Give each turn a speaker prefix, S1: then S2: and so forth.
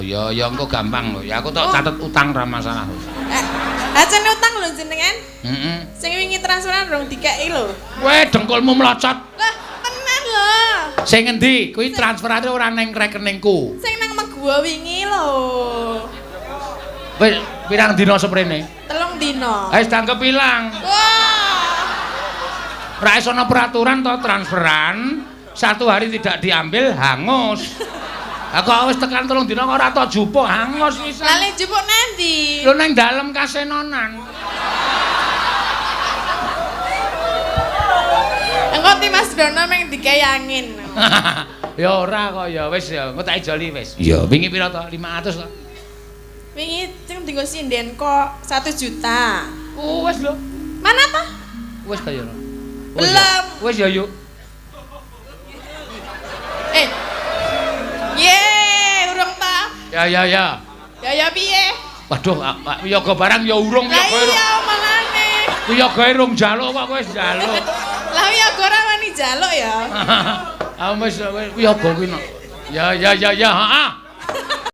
S1: Ya ya engko gampang lho. Ya aku tok
S2: Oh.
S1: catet utang ra masalah.
S2: Eh, acene utang lho jenengan.
S1: Heeh.
S2: Sing wingi transferan rong dikeki lho.
S1: Kowe dengkulmu mlocot.
S2: Lah, tenan lho.
S1: Sing ngendi? Kuwi transferane ora ning rekeningku.
S2: Sing nang Meguwa wingi lho.
S1: Wis pirang dina seprene?
S2: 3 dina.
S1: Wis dianggep ilang.
S2: Wah.
S1: Ora iso ana peraturan to transferan satu hari tidak diambil hangus. Lah kok wis tekan 3 dina kok ora tok jupuk hangus pisan.
S2: Lah le jupuk nanti.
S1: Lho nang dalem kasenonan.
S2: Engko ti Mas Dono meng dikei angin.
S1: Ya ora kok ya wis ya engko tak ijoli wis. Iya, wingi pira to? 500 to.
S2: Wingi sing dienggo sinden kok 1 juta.
S1: Oh, wis lho.
S2: Mana ta?
S1: Wis ta ya.
S2: Belum.
S1: Wis ya yuk.
S2: Eh. Ye, urung ta?
S1: Ya ya ya.
S2: Ya ya piye?
S1: Waduh, wiyaga barang ya urung
S2: Lah
S1: wiyaga.
S2: iya malane.
S1: Wiyaga urung njaluk kok kowe wis njaluk.
S2: Lah wiyaga ora wani njaluk ya.
S1: Ah wis wiyaga kuwi no. Ya ya ya ya, heeh.